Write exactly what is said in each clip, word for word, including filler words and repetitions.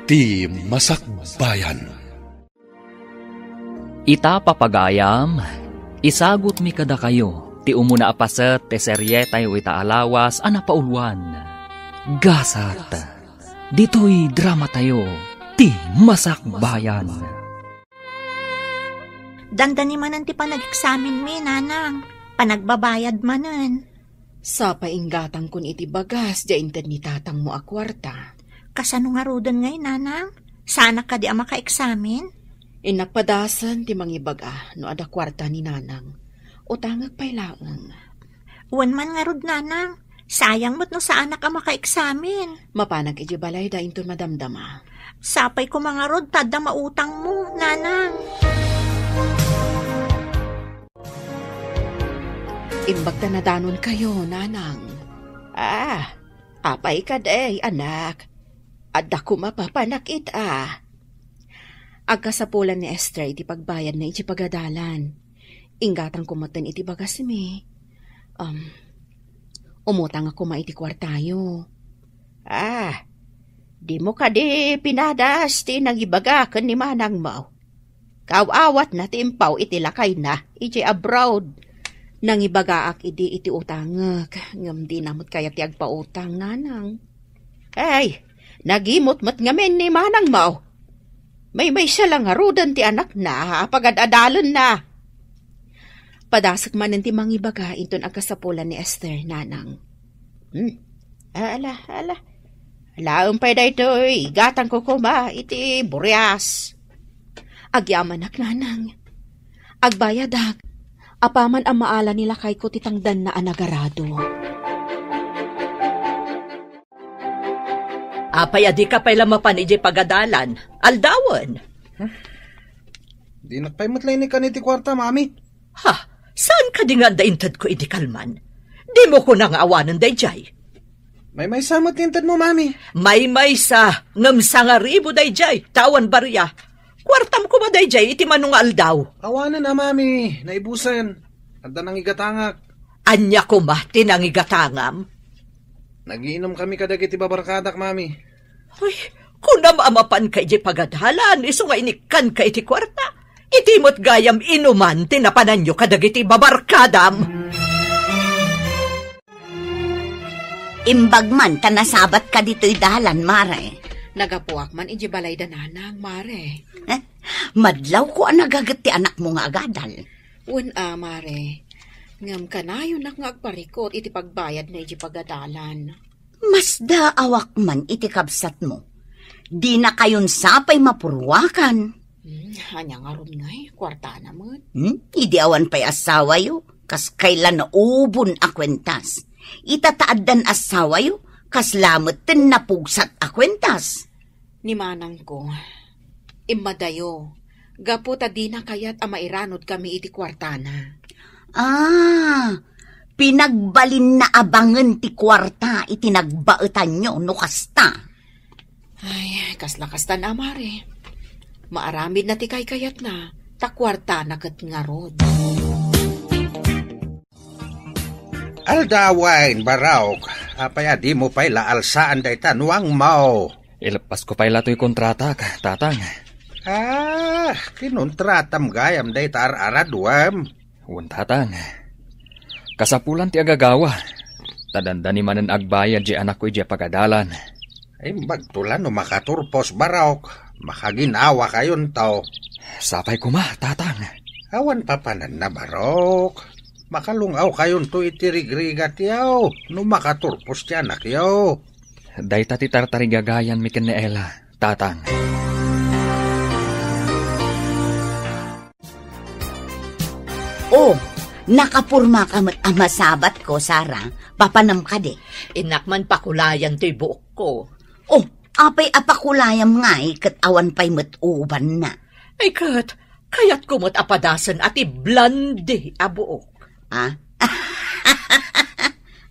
Ti Masakbayan. Ita, papagayam, isagutmi kadakayo ti umuna a paset ti serietayo ita a lawas a napauluan, Gasat. Ditoy dramatayo, Ti Masakbayan. Dandani manen ti panag-eksaminmi, nanang. Panagbabayad manen. Sapay inggatangkon iti bagas, diay inted ni tatangmo a kuarta. Kasano ngaruden ngay, nanang? Saanak kadi a makaeksamin? Innak padasen ti mangibaga no adda kuarta ni nanang. Utangek pay laeng. Wen man ngarud, nanang. Sayang met no saanak a makaeksamin. Mapanak idiay balayda inton madamdama. Sapay koma ngarud ta adda mautangmo, nanang. Imbag ta nadanonkayo, nanang. Ah, apay kadi, anak? Adda koma papanak ita. Agkasapulan ni Esther iti pagbayadna iti pagadalan. Inggatangko metten iti bagasmi. Um, umutangak koma iti kuartayo. Ah, dimo kadi pinadas ti nangibaga ken ni manangmo? Kaaw-awatna ti impaw iti lakayna iti abroad. Nangibagaak idi iti utangek, ngem dina met kayat ti agpautang, nanang. Ay, nagimot met ngamin ni manangmo. Maymaysa la ngaruden ti anakna a pagad-adalenna. Padasek manen ti mangibaga inton agkasapulan ni Esther, nanang. Hmm. Ala, ala. Alaem pay daytoy, igatangko koma iti burias. Agyamanak, nanang. Agbayadak. Apaman a maala ni lakayko ti tangdanna a nagarado. Apay a dika pay la mapan idiay pagadalan? Aldawen. Dinak pay met la inikan iti kuarta, Mami. Ha? Saan kadi nga adda intedko idi kalman? Dimo kuna nga awanen daydiay? Maymaysa met ti intedmo, Mami. Maymaysa, ngem sangaribu daydiay, ta awan baria. Kuartam koma daydiay iti mano nga aldaw. Awanen a, Mami. Naibusen. Adda nangigatangak. Ania koma ti nangigatangam? Nagiinumkami kadagiti babarkadak, Mami. Ay, kunam a mapanka idiay pagadalan, isu nga inikkanka iti kuarta. Iti met gayam inuman ti napananyo kadagiti babarkadam. Imbag man ta nasabatka ditoy dalan, Mare. Nagapuak man idiay balayda nanang, Mare. Eh, madlawko a nagaget ti anakmo nga agadal. Wen a, Mare. Ngem kanayonak nga agparikut iti pagbayadna idiay pagadalan. Masdaawak man iti kabsatmo. Dinakayon sapay mapurruakan. Hmm, ania ngarud ngay, kuartana met. Hmm? Idi awan pay asawayo, kas kayla naubon a kuentas. Ita ta addan asawayo, kasla metten napugsat a kuentas. Ni manangko, immadayo, gapu ta dina kayat a mairanudkami iti kuartana. Ah, pinagbalinna a bangen ti kuarta iti nagbaetanyo no kasta. Ay, kasla kastan a, Mare. Maaramidna ti kaykayatna, ta kuartana ket ngarud. Aldawen, Barok, apay a dimo pay la alsaan dayta nuangmo? Ileppasko pay la toy kontratak, Tatang. Ah, kinontratam gayam dayta ar-araduem? Wen, Tatang. Kasapulan ti agagawa, ta dandani manen agbayad diay anakko idiay pagadalan. Imbagto la no makaturpos, Barok. Makaginawakayonto. Sapay koma, Tatang. Awan papananna, Barok. Makalung-awkayonto iti rigrigatyo no makaturpos ti anakyo. Dayta ti tartarigagayanmi ken ni Ella, Tatang. Oh, nakapurmaka met a masabatko, Sara. Papanam kadi? Innak man pakulayan toy buokko. Oh, apay a pakulayam ngay ket awan pay met ubanna? Ay ket, kayatko met a padasen a ti blonde a buok. Ah?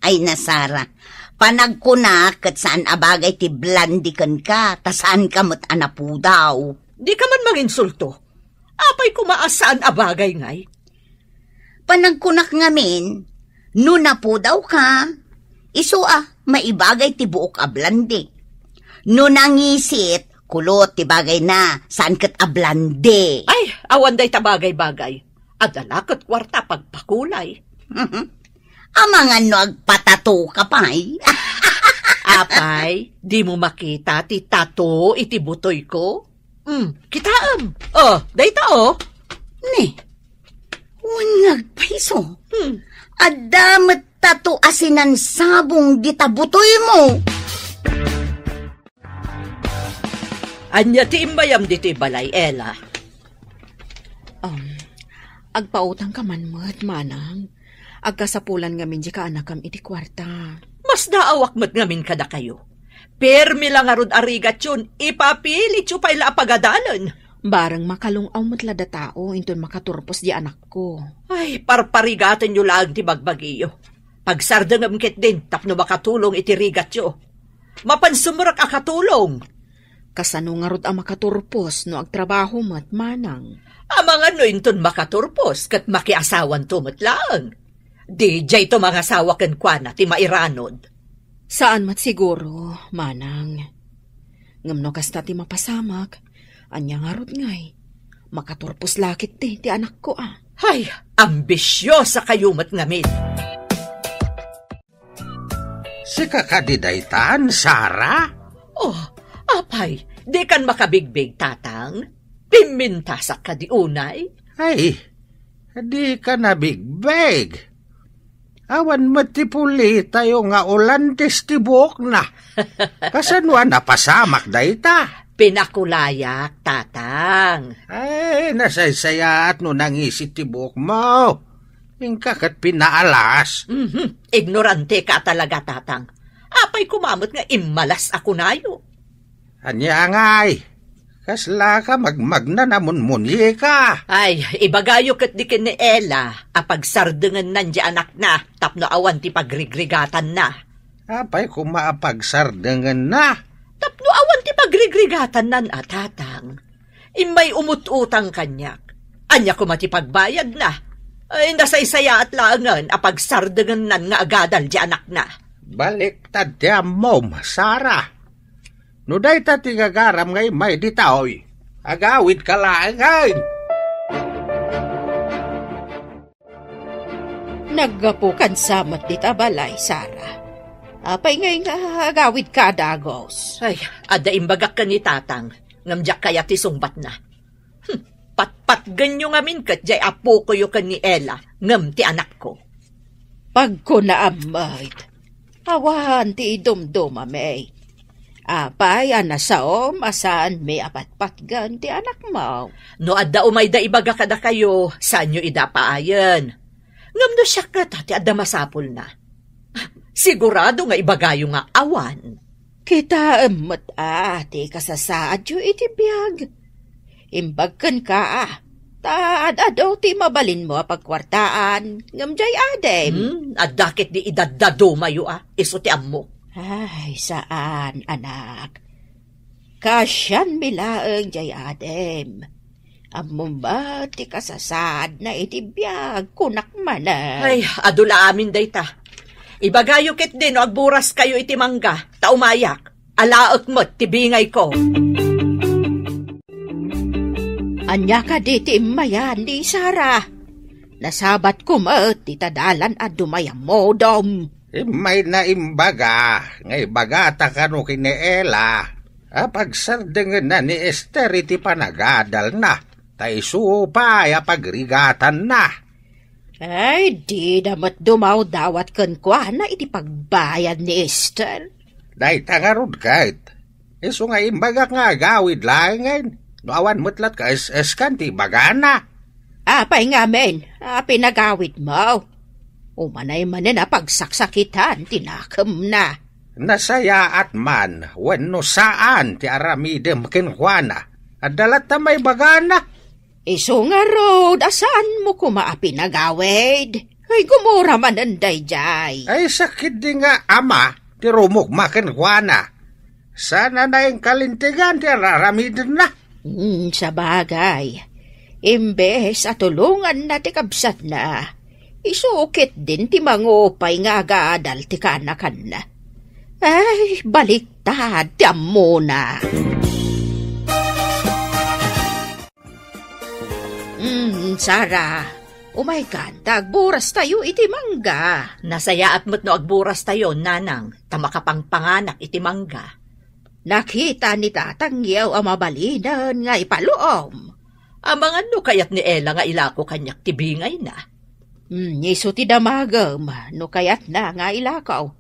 Ay, na, Sara. Panagkunak ket saan a bagay ti blonde kenka, ta saanka met a napudaw. Dika man manginsulto. Apay koma a saan a bagay ngay? Panagkunak ngamin, no napudawka, isu a maibagay ti buok a blonde. No nangisit, Pulot ti bagayna, saan ket a blonde. Ay, awan dayta bagay-bagay. Adda la ket kuarta pagpakulay. Amangan no agpatato ka pay. Apay, dimo makita ti tato iti butoyko? Hmm, kitaem. Oh, dayta, oh. Ni, wen nga agpayso. Hmm. Adda met tato a sinansabong dita butoymo. Ania ti immayam ditoy balay, Ella? Um, agpautangka man met, manang. Agkasapulan ngamin diay kaanakam iti kuarta. Masdaawak met ngamin kadakayo. Permi la ngarud a rigatyon, ipapilityo pay la a pagadalen. Bareng makalung-aw met la datao inton makaturpos diay anakko. Ay, parparigatenyo laeng ti bagbagiyo. Pagsardengem ketdin tapno makatulong iti rigatyo. Mapan sumrek a katulong. Kasano ngarud a makaturpos no agtrabaho met, manang? Amangan no inton makaturpos ket makiasawanto met laeng. Di diayto mangasawa kenkuana ti mairanod. Saan met siguro, manang. Ngem no kasta ti mapasamak, ania ngarud ngay? Makaturpos la ketdi ti anakko a. Ay, ambisiosa kayo met ngamin. Sika kadi daytan, Sara? Oh, apay, dikan makabigbig, tatang? Pimmintasak kadi unay? Ay, dika nabigbig. Awan met ti pulitayo nga Olandes ti buokna. Kasano a napasamak dayta? Pinakulayak, tatang. Ay, nasaysayaat no nangisit ti buokmo. Inka ket pinaalas. Mhm. Ignorante ka talaga, tatang. Apay koma met nga immalas a kunayo? Ania ngay? Kasla ka magmagna a munmunika? Ay, ibagayo ketdi ken ni Ella a pagsardengennan diay anakna tapno awan ti pagrigrigatanna. Apay koma a pagsardengenna? Tapno awan ti pagrigrigatannan a, tatang. Immay umut-utang kaniak. Ania koma ti pagbayadna? Ay, nasaysayaat laengen a pagsardengennan nga agadal diay anakna. Baliktad ti ammom, Sara. No dayta ti gagaram nga immay ditoy, agawidka laengen. Naggapukan sa met dita balay, Sara. Apay ngay nga agawidka a dagus? Ay, adda imbagak ken ni tatang, ngem diak kayat ti sungbatna. Hmm, patpatgenyo ngamin ket diay apokoyo ken ni Ella, ngem ti anakko. Pagkunaam met, awan ti idumdumami. Apay a nasaom a saanmi a patpatgen ti anakmo? No adda umayda ibaga kadakayo, saanyo ida paayen. Ngem no siak ngata ti adda masapulna, sigurado nga ibagayo nga awan. Kitaem met a ti kasasaadyo iti biag. Imbag kenka a, ta ad-adu ti mabalinmo a pagkuartaan, ngem diay adim. Hmm, adda ketdi idaddadumayo a, isu ti ammok. Ay, saan, anak. Kaasianmi laeng diay adim. Ammom met ti kasasaadna iti biag, kunak manen. Ay, adu la amin dayta. Ibagayo ketdi no agburas kayo iti mangga, ta umayak. Alaek met ti bingayko. Ania kadi ti immayan ni Sara? Nasabatko met ti tadalan a dumay a modom. Immayna imbaga nga ibagata kano ken ni Ella a pagserdengenna ni Ester iti panagadalna, ta isu pay a pagrigatanna. Ay, dida met dumawdawat kenkuana iti pagbayad ni Ester. Dayta ngarud ket, isu nga imbagak nga agawid laengen, no awan met lattan kaes-eskan ti ibagana. Apay ngamin a pinagawidmo? Umanay manen a pagsaksakitan ti nakemna. Nasayaat man wenno saan ti aramidem kenkuana, adda latta maibagana. Isu ngarud a saanmo koma a pinagawid. Ay, gumura manen daydiay. Ay, sakit di nga ama ti rumukma kenkuana. Sana na inkalintegan ti araramidenna. Hmm, sabagay. Imbes a tulonganna ti kabsatna, isu ketdin ti mangupay nga agadal ti kaanakanna. Ay, baliktad ti ammona. Hmm, Sara, umaykan ta agburas tayo iti mangga. Nasayaat met no agburas tayo, nanang, ta makapangpanganak iti mangga. Nakita ni tatangyo a mabalinen nga ipaluom. Amangan no kayat ni Ella nga ilako kaniak ti bingayna. Hmm, isu ti damagem no kayatna nga ilako.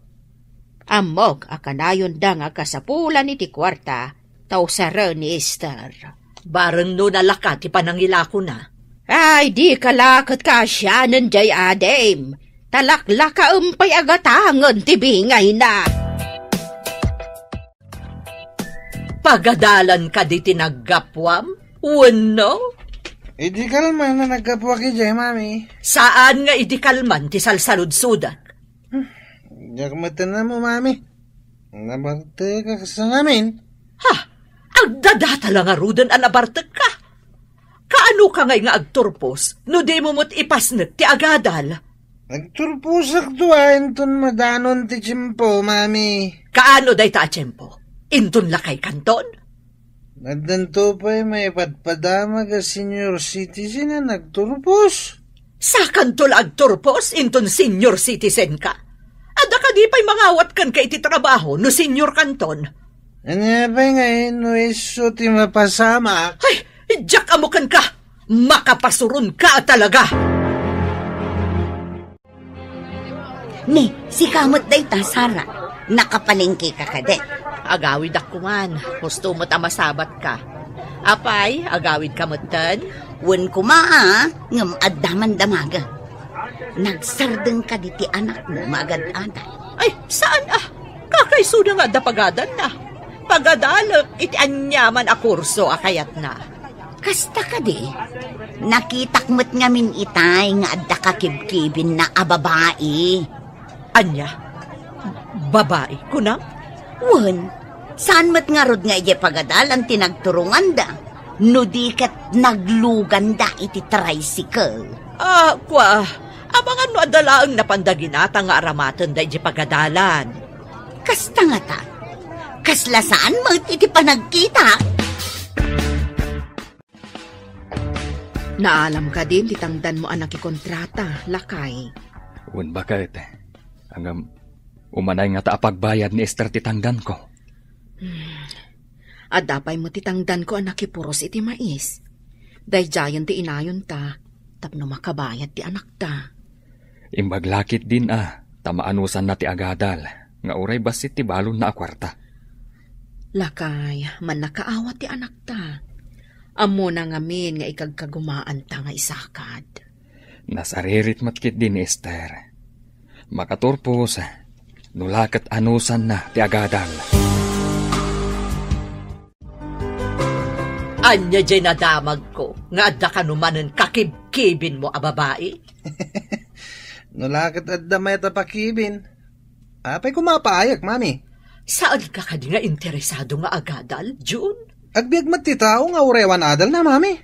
Ammok a kanayonda nga kasapulan iti kuarta ta usaren ni Esther. Bareng no nalaka ti panangilakona. Ay, di ka la ket kaasianen jay adim. Talaklakaem pay a gatangen ti bingayna. Pagadalan kadi ti naggapuam? Wenno? Idi kalman a naggapuak idiay, Mami. Saan nga idi kalman ti salsaludsodek? Diak met ammo, Mami. Nabartekak sa ngamin. Ha? Agdadata la ngaruden a nabartekka? Kaanoka ngay nga agturpos no dimo met ipasnek ti agadal? Agturposakto a inton madanon ti tiempo, Mami. Kaano dayta a tiempo? Inton lakay kanton? Addanto pay maipadpadamag a senior citizen a nagturpos. Sakanto la agturpos inton senior citizen ka? Adda kadi pay mangawat kenka iti trabaho no senior kanton? Ania pay ngay no isu ti mapasamak? Ay, diak ammo kenka! Makapasuron ka talaga! Ni, sika met dayta, Sara. Nakapalengke ka kadi? Agawidak kuman. Husto met a masabat ka. Apay, agawid ka metten? Wen kuma, a, ngem adda man damaga. Nagsardeng kadi ti anakmo nga agad-adal? Ay, saan a? Kakaisuna nga adda pagadanna. Pagadalek iti aniaman a kurso a kayatna. Kasta kadi, nakitak met ngamin itay nga adda kakibkibinna a babai. Ania? Babai, kunam? Wen, saan met ngarud nga idiay pagadalan ti nagturonganda, no di ket nagluganda iti tricycle. Ah, kua, amangan no adda laeng napanda ginatang nga aramatenda idiay pagadalan. Kasta ngata, kasla saan met iti panagkita? Naalam kadin ti tangdanmo a nakikontrata, lakay? Wen baket. Ngem, umanay ngata a pagbayad ni Esther ti tangdanko. Hmm. Adda pay met ti tangdanko a nakipuros iti mais. Daydiayen ti inayonta tapno makabayad ti anakta. Imbag la ketdin a, ta maanusanna ti agadal, nga uray bassit ti balonna a kuarta. Lakay, mannakaawat ti anakta. Ammona ngamin nga ikagkagumaanta nga isakad. Nasaririt met ketdi ni Esther. Makaturpos, no la ket anusanna ti agadal. Ania diay nadamagko nga adda kano manen kakibkibinmo a babai? No la ket adda mayat a pakibin, apay koma a paayek, Mami? Saanka kadi nga interesado nga agadal, Jun? Agbiag met ti tao nga uray awan adalna, Mami.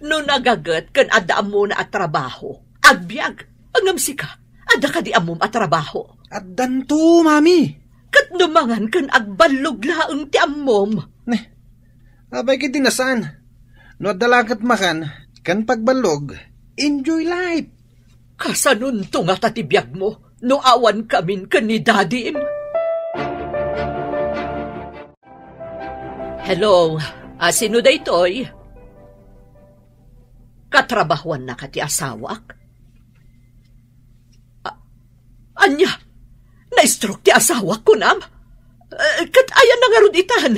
No nagaget ken adda ammona a trabaho, agbiag. Ngem sika, adda kadi ammom a trabaho? Addanto, Mami. Ket no mangan ken agballog laeng ti ammom? Neh, apay ketdi a saan? No adda la ket makan ken pagballog, enjoy life. Kasanonto ngata ti biagmo no awan kamin ken ni Dadim? Hello, a, sino daytoy? Katrabahuannaka ti asawak? A-, ania? Na-stroke ti asawak, kunam? Eh, ket ayanna ngarud itan?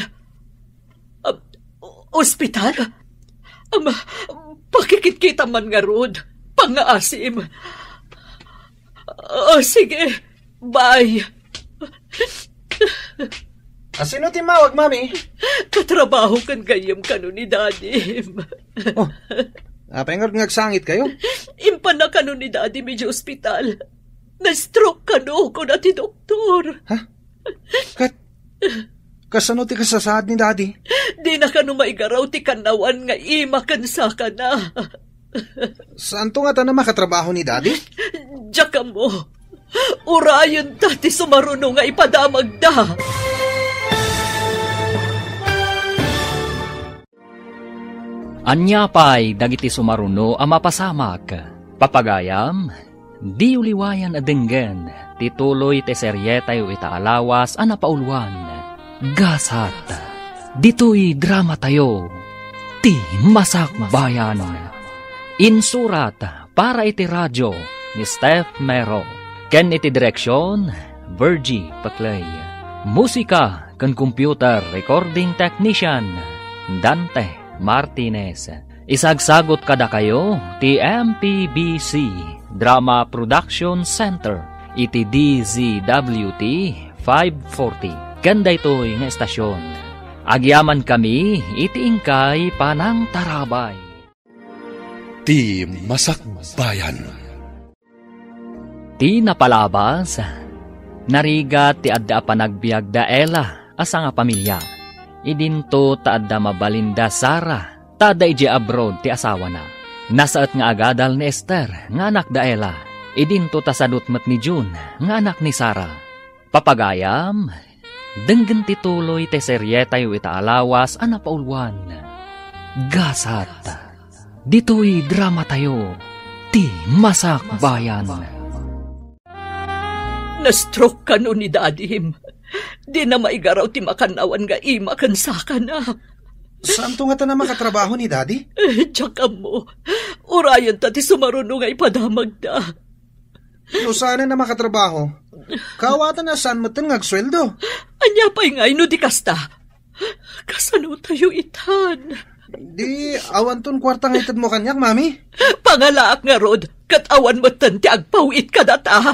Ah, ospital? Am, pakikitkitam man ngarud. Pangngaasim. Ah, sige. Bye. A, sino ti immawag, Mami? Katrabaho ken gayyem kano ni Dadim. Oh, apay ngarud nga agsangitkayo? Impanna kano ni Dadim idiay ospital. Na-stroke kano, kuna ti doktor. Ha? Ket, kasano ti kasasaad ni Dadi? Dina kano maigaraw ti kannawan nga ima ken sakana. Saanto ngata a makatrabaho ni Dadi? Diak ammo. Urayenta ti sumaruno nga ipadamagda. Ania pay dagiti sumaruno a mapasamak? Papagayam, diyo liwayan a denggen ti tuloy ti serietayo ita a lawas a napauluan, Gasat. Ditoy dramatayo, Ti Masakbayan. Insurat para iti radio ni Steph Mero, ken iti direksion, Virgie Paclay. Musika ken computer recording technician, Dante Martinez. Isagsagot kadakayo ti M P B C Drama Production Center iti D Z W T five forty. Ken daytoy nga estasyon, agyamankami iti inkay panangtarabay. Ti Masakbayan. Ti napalabas, narigat ti adda a panagbiag da Ella a sangapamilia. Idinto ta adda mabalin da Sara, ta adda idiay abroad ti asawana. Nasaet nga agadal ni Esther nga anak da Ella. Idinto ta sadut met ni June nga anak ni Sara. Papagayam, denggen ti tuloy ti serietayo ita a lawas a napauluan, Gasat. Ditoy dramatayo, Ti Masakbayan. Na-stroke kano ni Dadim. Dina maigaraw ti makannawan nga ima ken sakana. Saanto ngata a makatrabaho ni Daddy? Eh, diak ammo. Urayenta ti sumaruno nga ipadamagda. No saanen a makatrabaho, kawatan a saan metten nga agsueldo. Ania pay ngay no di kasta? Kasano tayo itan? Di, awanton kuarta nga itedmo kaniak, Mami? Pangalaak ngarud, ket awan metten ti agpaw-it kadata.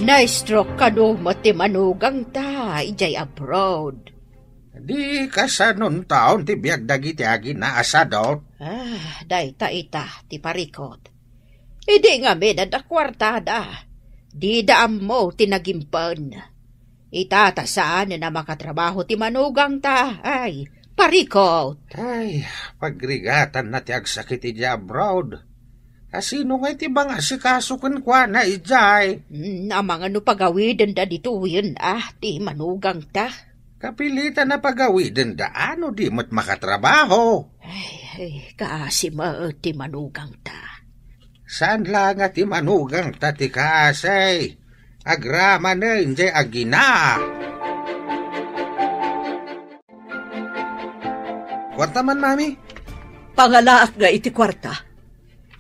Na-stroke kano met ti manugangta idiay abroad. Di kasanontaon ti biag dagiti agina a sadut? Ah, dayta ita ti parikut. Idi ngamin adda kuartada, dida ammo ti nagimpen. Ita ta saanen a makatrabaho ti manugangta, ay, parikut. Ay, pagrigatanna ti agsakit idiay abroad. Kasino ngay ti mangasikaso kenkuana idiay? Mm, amangan no pagawidenda ditoyen, ah, ti manugangta. Kapilitan a pagawidenda no di met makatrabaho. Ay, ay, kaasi met ti manugangta. Saan la nga ti manugangta ti kaasi? Agramanen jay agina. Kuarta man, Mami? Pangalaak nga iti kuarta.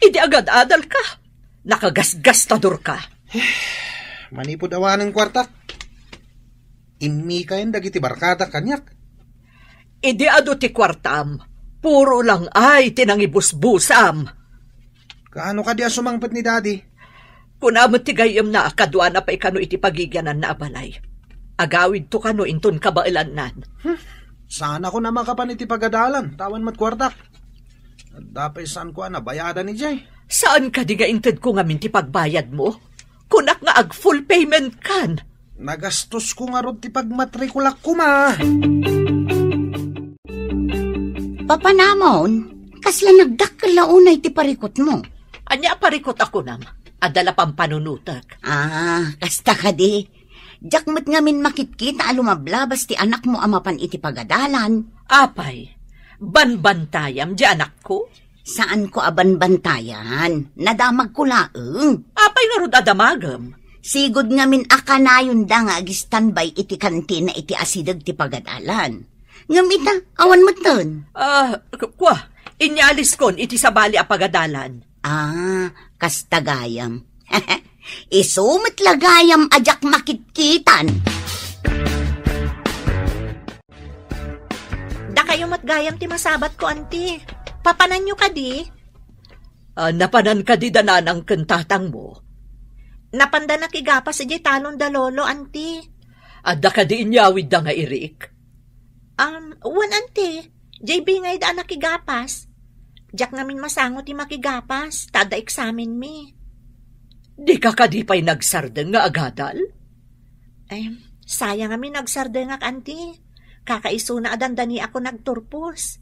Idi agad-adalka, nakagasgastadorka. Manipud awanen kuartak, immikayen dagiti barkadak kaniak. Idi adu ti kuartam, puro lang ay ti nangibusbusam. Kaano kadi a sumangpet ni Daddy? Kuna met ti gayyemna a kaduana pay kano iti pagigiananna a balay. Agawidto kano inton kabaelannan. Hmm. Saanakon a makapan iti pagadalan, ta awan met kuartak. Adda pay saanko a nabayadan idiay. Saan kadi nga intedko ngamin ti pagbayadmo? Kunak nga ag-full payment kan. Nagastosko ngarud ti pagmatrikulak koma. Papanamon, kasla nagdakkel la unay ti parikutmo? Ania a parikut a kunam? Adda la pampanunotek. Ah, kasta kadi. Diak met ngamin makitkita a lumablabas ti anakmo a mapan iti pagadalan. Apay, banbantayam di anakko? Saanko a banbantayan. Nadamagko laeng. Apay ngarud a damagem? Sigud ngamin a kanayonda nga ag-standby iti kantina iti asideg ti pagadalan. Ngem ita, awan metten. Ah, k-, kua, inyaliskon iti sabali a pagadalan. Ah, kasta gayam. Isu met la gayam a diak makitkitan. Dakayo met gayam ti masabatko, anti. Papananyo kadi? Ah, napanan kadi da nanang ken tatangmo? Napanda nakigapas idiay talon da lolo, anti. Adda kadi inyawidda nga irik? Um, wen, anti. Diay bingayda a nakigapas. Diak ngamin masango ti makigapas, ta adda eksamenmi. Dika kadi pay nagsardeng nga agadal? Em, sayang a nagsardengak, anti. Kakaisuna a dandaniakon agturpos.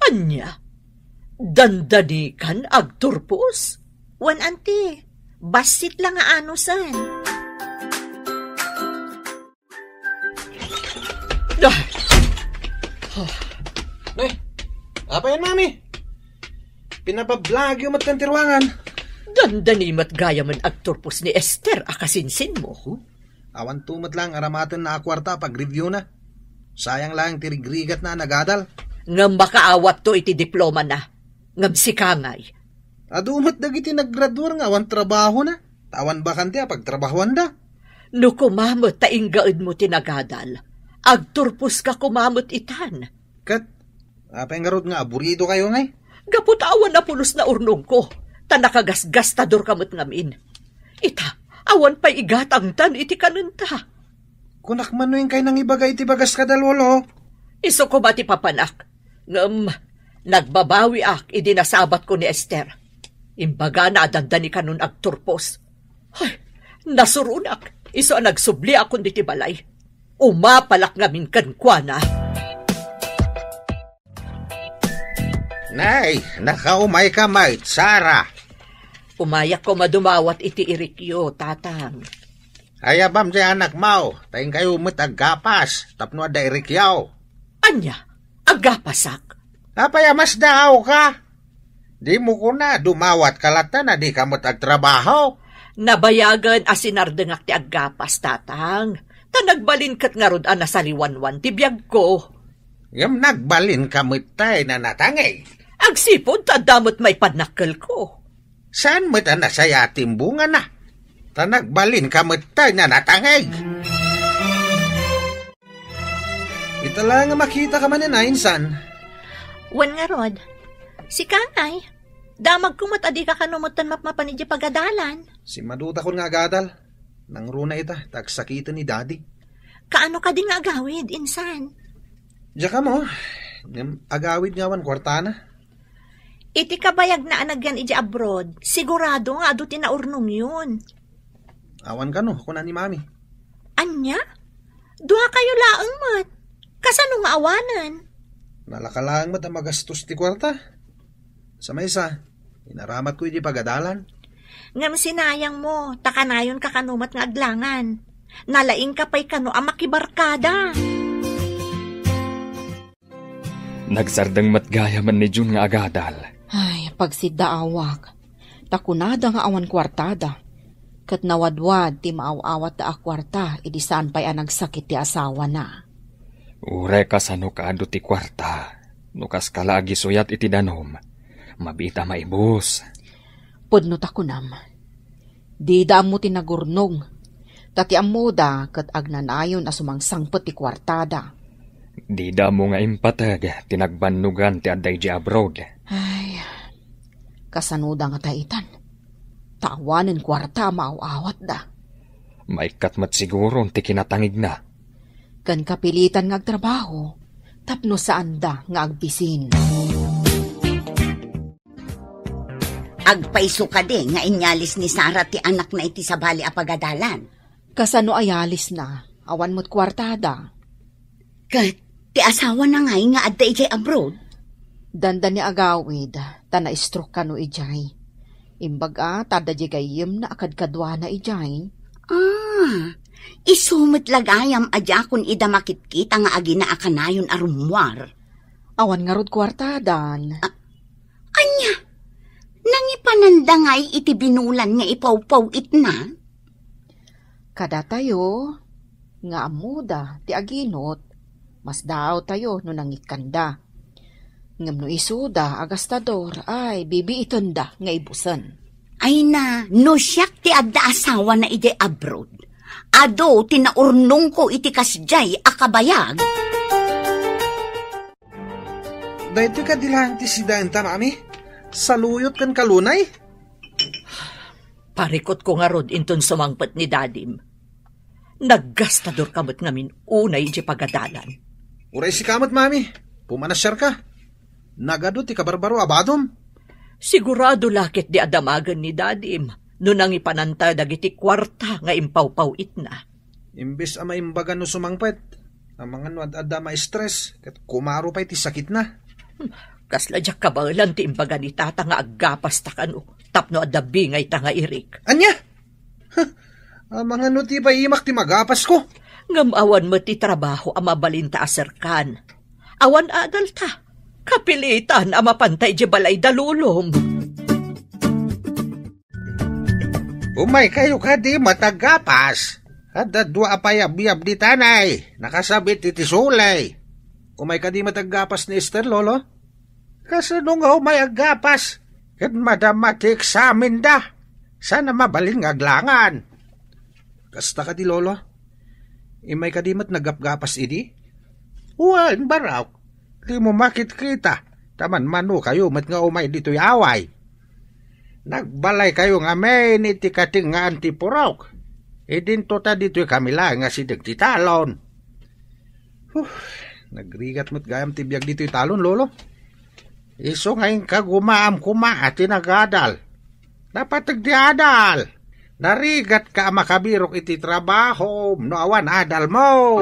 Ania? Dandanikan agturpos? Wen, anti. Bassit la nga anusen. Ay! Ah, Nay, apay, Mami? Pinabablagyo met kan ti ruangan. Dandani met gayamen agturpos ni Esther a kasinsinmo. Huh? Awanto met laeng aramatenna a kuarta a pagreviewna. Sayang laeng ti rigrigatna a nagadal. Ngem makaawatto iti diplomana. Ngem sika ngay? Adu met dagiti naggraduar nga awan trabahona, ta awan bakante a pagtrabahoanda. No koma met ta inggaedmo ti nagadal, agturposka koma met itan. Ket, apay ngarud nga aburidokayo ngay? Gapu ta awan a pulos naurnongko, ta nakagasgastadorka met ngamin. Ita, awan pay igatangtan iti kanenta. Kunak man no inkay nangibaga iti bagas kada lolo. Isu koma ti papanak. Ngem, nagbabawiak idi nasabatko ni Esther. Imbagana a dandani kanon agturpos. Ay, nasuronak. Isu a nagsubliakon diti balay. Umapalak ngamin kenkuana. Nay, nakaumayka met, Sara. Umayak koma dumawat iti irikyo, Tatang. Ayabam ti anakmo, ta inkayo met aggapas tapno adda irikyo. Ania? Aggapasak? Apay a masdaawka? Dimo kuna, dumawatka latta no dika met agtrabaho? Nabayagen a sinardengak ti aggapas, Tatang. Ta nagbalin ket ngarud a nasaliwanwan ti biagko. Ngem nagbalinka met tay nanatangig. Agsipud ta adda met maipan dakkelko. Saan met a nasayaat ti imbungana? Ta nagbalinka met tay nanatangig. Ita la nga makitaka manen a, insan. Wen ngarud, sika ngay, damagko met a dika kano metten mapmapan idiay pagadalan. Simmadutakon nga agadal. Nangruna ita, ta agsakiten ni Daddy. Kaano kadi nga agawid, insan? Diak ammo, ngem agawid nga awan kuartana. Iti kabayagna a nagyan idiay abroad, sigurado nga adu ti naurnongyon. Awan kano, kuna ni Mami. Ania? Duakayo laeng met. Kasano nga awanen? Nalaka laeng met a magastos ti kuarta. Sa maysa, inaramatko idiay pagadalan. Ngem sinayangmo, ta kanayonka kano met nga aglangan. Nalaingka pay kano a makibarkada. Nagsardeng met gayamen ni June nga agadal. Ay, pagsiddaawak. Ta kunada nga awan kuartada. Ket nawadwad ti maaw-awatda a kuarta idi saan pay a nagsakit ti asawana. Uray kasano kaadu ti kuarta, no kaska la agisuyat iti danum, mabiit a maibus. Pudno ta kunam, dida ammo ti nagurnong, ta ti ammoda ket agnanayon a sumangsangpet ti kuartada. Dida ammo nga impateg ti nagbannogan ti adda idiay abroad. Ay, kasanoda ngata itan? Ta awanen kuarta a maaw-awatda. Maikkat met siguron ti kinatangigna. Ken kapilitan nga agtrabaho tapno saanda nga agbisin. Agpayso kadi nga inyalis ni Sara ti anakna iti sabali a pagadalan? Kasano a yalisna? Awan met kuartada. Ket ti asawana ngay nga adda idiay abroad? Dandani agawid, ta na-stroke kano idiay. Imbag a, ta adda diay gayyemna a kadkaduana idiay. Ah, isu met la gayam a diakon ida makitkita nga agina a kanayon a rummuar. Awan ngarud kuartadan. Ah, ania? Nangipananda ngay iti binulan nga ipawpaw-itna? Kadatayo, nga ammoda ti aginot, masdaawtayo no nangikkanda. Ngem no isuda a gastador, ay, bibiitenda nga ibusen. Ay na, no siak ti adda asawana idiay abroad, adu ti naurnongko iti kasdiay a kabayag. Daytoy kadi laeng ti sidaenta, Mami? Saluyot ken kalunay? Parikutko ngarud inton sumangpet ni Dadim. Naggastadorka met ngamin unay idiay pagadalan. Uray sika met, Mami. Pumanasiarka. Nagadu ti kabarbaro a badom. Sigurado la ketdi a damagen ni Dadim no nangipananta dagiti kuarta nga impawpaw-itna. Imbes a maimbaga no sumangpet, amangan no ad-adda ma-stress, ket kumaro pay ti sakitna. Hmm, kasla diak kabaelan ti imbaga ni Tata nga aggapasta kano tapno adda bingayta nga irik. Ania? Huh, amangan no ti paimak ti magapasko. Ngem awan met ti trabaho a mabalinta a serkan. Awan adalta. Kapilitan a mapanta idiay balay da lolom. Umaykayo kadi met aggapas. Adda dua a payabyab ditan ay, nakasabit iti suley. Umay kadi met aggapas ni Esther, Lolo? Kasano nga umay aggapas? Ket madama ti eksamenda. Saan a mabalin nga aglangan. Kasta kadi, Lolo? Imay kadi met naggapgapas idi? Wen, barok. Dimo makitkita, ta manmanokayo met nga umay ditoy away. Nagbalaykayo ngamin iti katengngaan ti purok. Idinto ta ditoy kami laeng nga sideg ti talon. Huh, nagrigat met gayam ti biag ditoy talon, Lolo. Isu nga inka gumaam koma a ti nagadal. Napateg ti adal. Narigatka a makabirok iti trabahom no awan adalmo.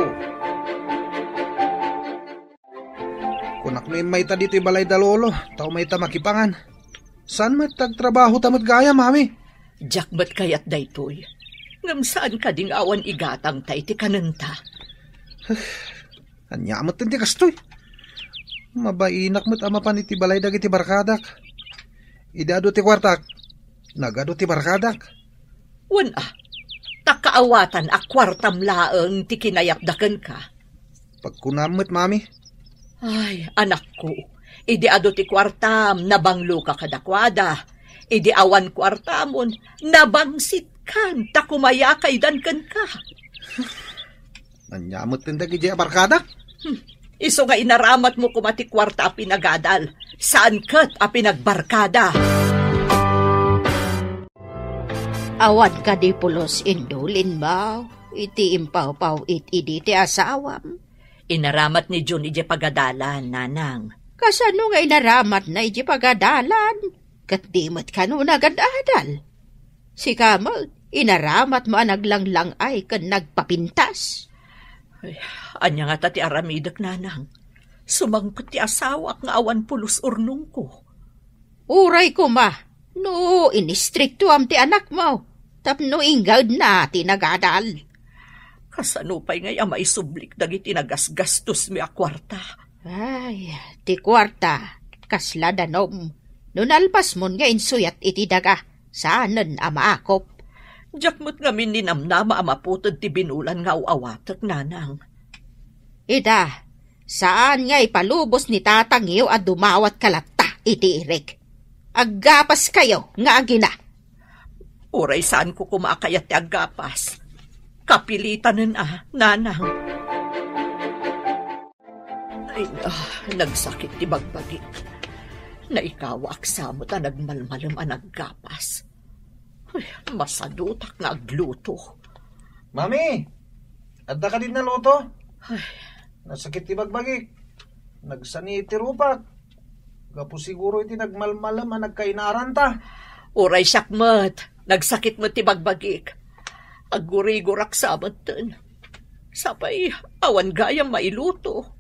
Kunak no immayta ditoy balay da Lolo, ta umayta makipangan. Saan met ti agtrabahota met gayam, Mami? Diak met kayat daytoy. Ngem saan kadi nga awan igatangta iti kanenta? Ania met ti kastoy? Mabainak met a mapan iti balay dagiti barkadak. Idi adu ti kuartak, nagadu ti barkadak. Wen a, ta kaawatan a kuartam laeng ti kinayatda kenka. Pagkunam met, Mami. Ay, anakko, idi adu ti kuartam, nabangloka kadakuada. Idi awan kuartamon, nabangsitkan ta kumayakaydan kenka. Ania met ti dagiti a barkada? Hmm. Isu nga inaramatmo koma ti kuarta a pinagadal, saan ket a pinagbarkada. Awan kadi pulos indulinmo iti impawpaw-it idi ti asawam? Inaramat ni Jun idiay pagadalan, Nanang. Kasano nga inaramatna idiay pagadalan? Ket di met kano nagad-adal? Sika met, inaramatmo a naglanglang-ay ken nagpapintas. Ay, ania ngata ti aramidek, Nanang? Sumangpet ti asawak nga awan pulos urnongko. Uray koma, no inistriktuam ti anakmo, tapno inggedna ti nagadal. Kasano pay ngay a maisublik dagiti nagasgastosmi a kuarta? Ay, ti kuarta, kasla danom. No nalpasmon nga insuyat iti daga, saanen a maakop. Diak met ngamin ninamnama a maputed ti binulan nga aw-awatek, Nanang. Ita, saan nga ipalubos ni tatangyo a dumawatka latta iti irik. Aggapaskayo nga agina. Uray saanko koma a kayat ti aggapas. Kapilitanen a, Nanang. Ay, ah, nagsakit ti bagbagik. Naikawaak sa met a nagmalmalem a naggapas. Ay, masadutak nga agluto. Mami, adda kadi naluto? Ay. Nasakit ti bagbagik. Nagsani ti rupak. Gapu siguro iti nagmalmalem a nagkainaranta. Uray siak met, nagsakit met ti bagbagik. Aggurigurak sa metten. Sapay, awan gayam mailuto.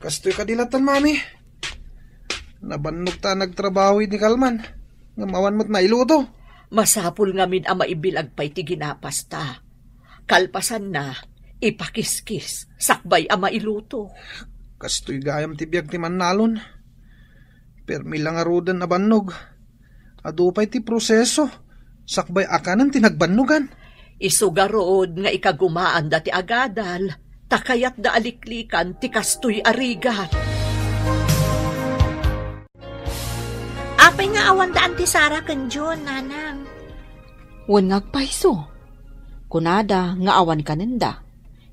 Kastoy kadi latta, Mami. Nabannog ta nagtrabaho idi kalman, ngem awan met nailuto. Masapul ngamin a maibilag pay ti ginapasta. Kalpasanna, ipakiskis, sakbay a mailuto. Kastoy gayam ti biag ti mannalon. Permi la ngaruden a bannog. Adu pay ti proseso, sakbay a kanen ti nagbannogan. Isu garud nga ikagumaanda ti agadal, ta kayatda a liklikan ti kastoy a rigat. Apay nga awanda Anti Sara ken Jun, Nanang? Wen nga agpayso. Kunada nga awan kanenda.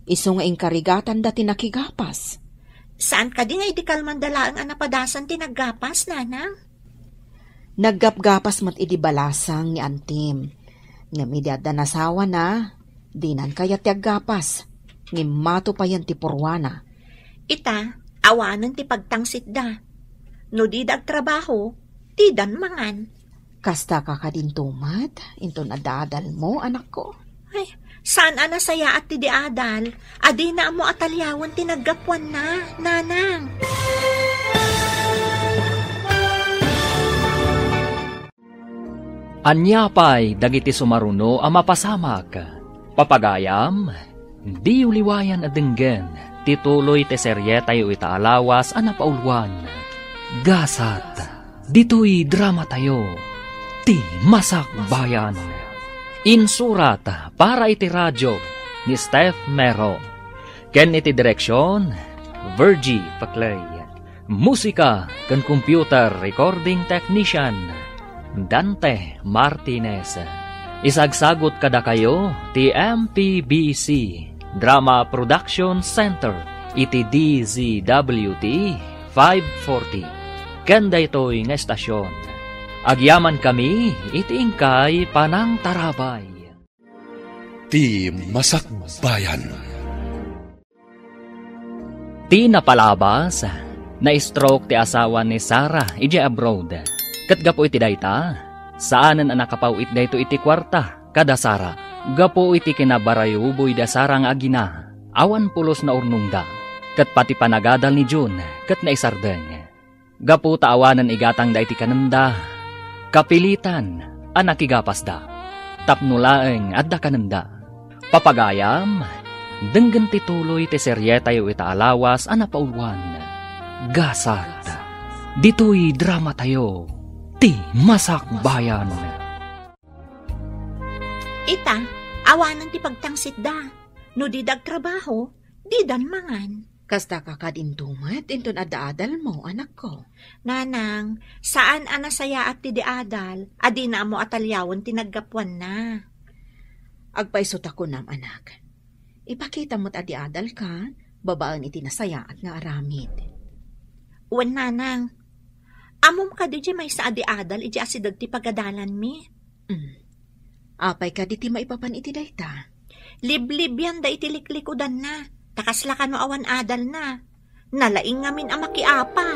Isu nga inkarigatanda ti nakigapas. Saan kadi nga idi kalmanda laeng a napadasan ti naggapas, Nanang? Naggapgapas met idi balasang ni Antim. Ngem idi adda nasawana, dinan kayat ti aggapas. Ngem mato payen ti purwana. Ita, awanen ti pagtangsitda. No dida agtrabaho, didan mangan. Kasta ka kadinto met, inton adda adalmo, anakko? Ay, saan a nasayaat ti di adal? Adina ammo a taliawen ti naggapuanna, Nanang. Ania pay dagiti sumaruno a mapasamak? Papagayam, diyo liwayan a denggen. Ti tuloy ti serietayo ita a lawas a napauluan, Gasat. Ditoy dramatayo, Ti Masakbayan. Insurat para iti radio ni Steph Mero. Ken iti direksion, Virgie Paclay. Musika ken computer recording technician, Dante Martinez. Isagsagut kadakayo ti M P B C Drama Production Center iti D Z W T five forty. Ken daytoy nga estasion, agyamankami iti inkay panangtarabay. Ti Masakbayan. Ti napalabas, na-stroke ti asawa ni Sarah idiay abroad. Ket gapu iti dayta, saanen a nakapaw-it daytoy iti kuarta kada Sarah. Gapu iti kinabarayuboy da Sarah nga agina, awan pulos naurnongda, ket pati panagadal ni June ket naisardeng. Gapu ta awanen igatangda iti kanenda, kapilitan a nakigapasda. Tapno laeng adda kanenda. Papagayam, denggen ti tuloy ti serietayo ita a lawas a napauluan, Gasat. Ditoy dramatayo, Ti Masakbayan. Ita, awanen ti pagtangsitda. No dida agtrabaho, didan mangan. Kasta ka kadinto met inton adda adalmo, anakko. Nanang, saan a nasayaat ti di adal, a dina ammo a taliawen ti naggapuanna. Agpayso ta kunam, anak. Ipakita met a di adalka, babaen iti nasayaat nga aramid. Wen, nanang. Ammom kadi diay maysa a di adal idiay asideg ti pagadalanmi? Mm. Apay kadi ti maipapan iti dayta? Liblibianda iti liklikudanna, ta kasla kano awan adalna. Nalaing ngamin a makiapa.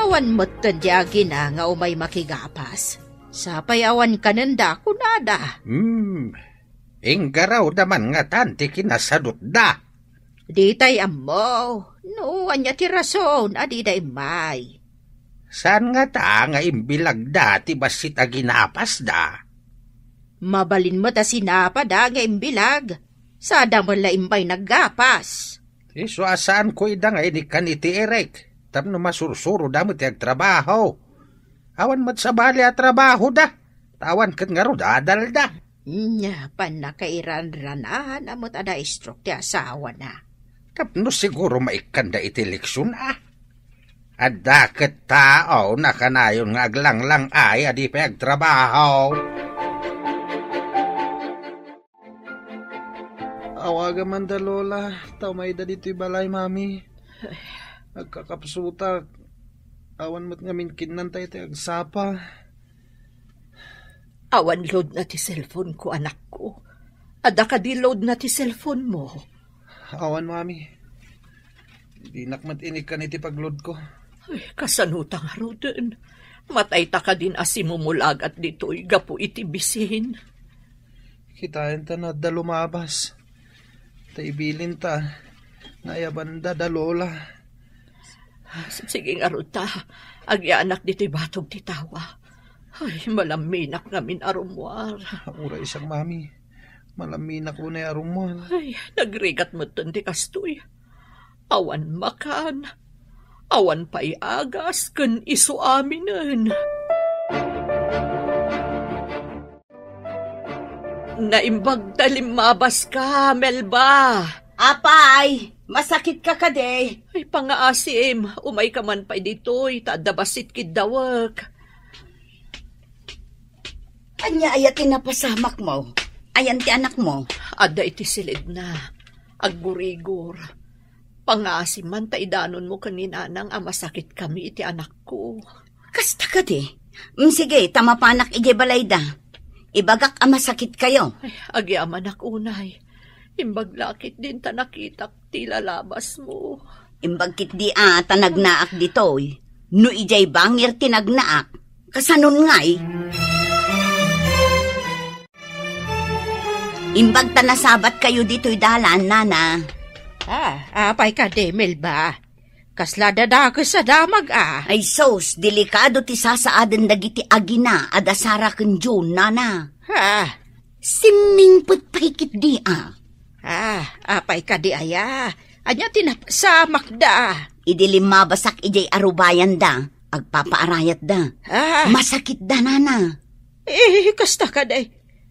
Awan metten ti agina nga umay makigapas. Sapay awan kanenda, kunada. Hmm, inggarawda man ngatan ti kinasadutda. Ditay ammo no ania ti rason a dida immay. Saan ngata nga imbilagda ti bassit a ginapasda? Mabalin met a sinapada nga imbilag, sada met la immay naggapas. Isu a saanko ida nga inikkan iti irek, tapno masursuroda met ti agtrabaho. Awan met sabali a trabahoda, ta awan ket ngarud adalda. Nya, pannakairanranan a met a na-stroke ti asawana. Tapno siguro maikkanda iti leksion, a. Adda ket tao nakanayon nga aglanglang-ay a di pay agtrabaho. Awagam man da Lola, ta umayda ditoy balay, Mami. Agkakapsutak. Awan met ngamin kinnanta iti agsapa. Awan load na ti cellphone ko, anakko. Adda kadi load na ti cellphone mo? Awan, Mami. Dinak met inikkan iti pagload ko. Ay, kasano ta ngaruden? Matay ta kadin a simumulagat ditoy gapu iti bisin. Kitaen ta no adda lumabas. Ta ibilin ta, naayabanda da Lola. Sige ngarud ta, agyaanak ditoy batog ti tawa. Ay, malaminak ngamin a rummuar. Uray siak, Mami. Malaminak unay a rummuar. Ay, nagrigat metten ti kastoy. Awan makan, awan pay agas ken isu aminen. Naimbag ta limmabaska, Melba. Apay, masakitka kadi? Ay, pangaasim, umayka man pay ditoy, ta adda bassit kiddawek. Ania aya ti napasamakmo? Ayan ti anakmo? Adda iti silidna. Aggurigor. Pangaasim man ta idanonmo ken ni Nanang a masakitkami iti anakko. Kasta kadi? Mm, sige, ta mapanak idiay balayda. Ibagak a masakitkayo. Ay, agyamanak unay. Imbag la ketdin ta nakitak ti lalabasmo. Imbag ketdi a ta nagnaak ditoy. No idiay bangir ti nagnaak, kasanon ngay? Imbag ta nasabatkayo ditoy dalan, Nana. Ah, apay kadi, Melba? Kasla dadakes a damag, a. Ay sus, delikado ti sasaaden dagiti agina a da Sarah ken June, Nana. Ah. Simmingpet pay ket Di a. Ah, apay kadi aya? Ania ti napasamakda? Idi limmabasak idiay arubayanda, agpapaarayatda. Ah. Masakitda, nana. Eh, kasta kadi.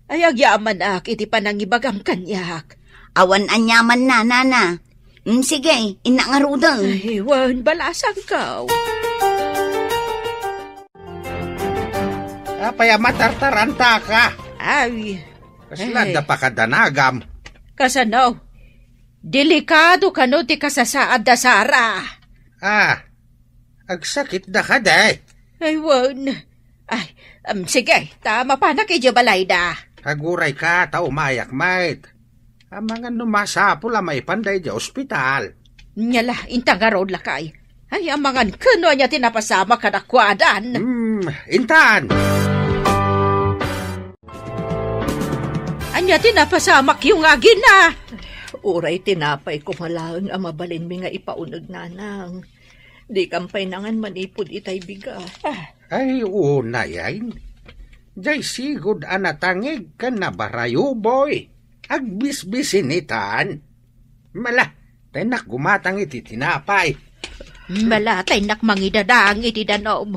Ay, agyamanak iti panangibagam kaniak. Awan aniamanna, nana. Mm, sige, innak ngaruden. Ay, wen, balasangko. Apay a matartarantaka? Ay. Kasla Ay. da pakadanagam? Kasano? Delikado kano ti kasasaad da Sara. Ah, agsakit da kadi? Ay, wen. Ay, um, sige, ta mapanak idiay balayda. Aguray ka, ta umayak met. Amangan no masapul a maipanda idiay ospital. Nya la, inta ngarud lakay. Ay, amangan ken no ania ti napasamak kadakuadan. Hmm, intan! Ania ti napasamakyo nga agina? Uray tinapay koma laeng a mabalinmi nga ipauneg, nanang. Dikam pay nangan manipud itay bigas. Ah. Ay, unay ay. Jay sigud a natangig ken nabarayuboy. Agbisbisinitan. Mala, ta innak gumatang iti tinapay. Mala, ta innak mangidadang iti danum.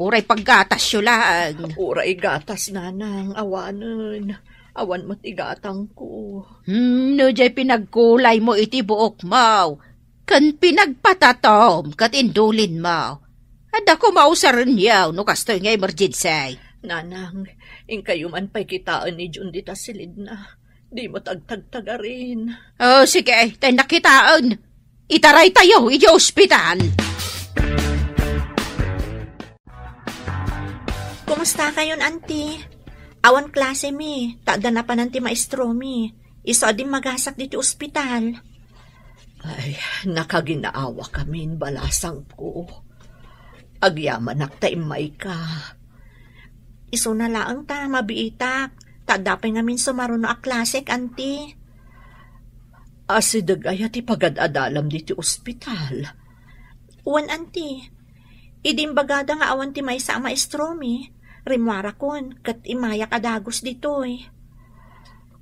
Uray paggatasyo laeng. Uray gatas, nanang, awanen. Awan met igatangko. Hmm, no jay pinagkulaymo iti buokmo, ken pinagpatatom ket indulinmo. Adda koma usarenyo no kastoy nga emergency. Nanang, inkayo man pay kitaen ni Jun dita silidna. Dimo tagtagtagarin. Oh, sige, ta innak kitaen. Itaraytayo idiay ospital. Kumusta kayon, Auntie? Awan klase mi, ta adda napanan ti maestro mi. Isu a dimmagasak ditoy ospital. Ay, nakaginaawa kamin, balasangko. Agyamanak ta immayka. Isuna laeng ta mabiitak, ta adda pay ngamin sumaruno a klasek, Auntie. Asideg aya ti pagad-adalam ditoy ospital? Wen, Auntie. Idi imbagada nga awan ti maysa a maestromi, rimmuarakon ket immayak a dagus ditoy.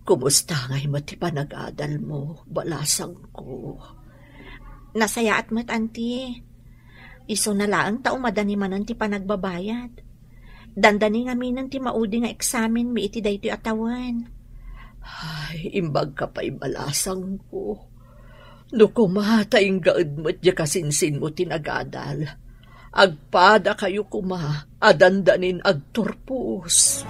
Kumusta ngay met ti panagadalmo, balasangko? Nasayaat met, Auntie. Isuna laeng ta umadani manen ti panagbabayad. Dandani ngaminen ti maudi nga eksamenmi iti daytoy a tawen. Ay, imbagka pay, balasangko. No koma ta inggaed met diay kasinsinmo ti nagadal, agpadakayo koma a dandanin agturpos.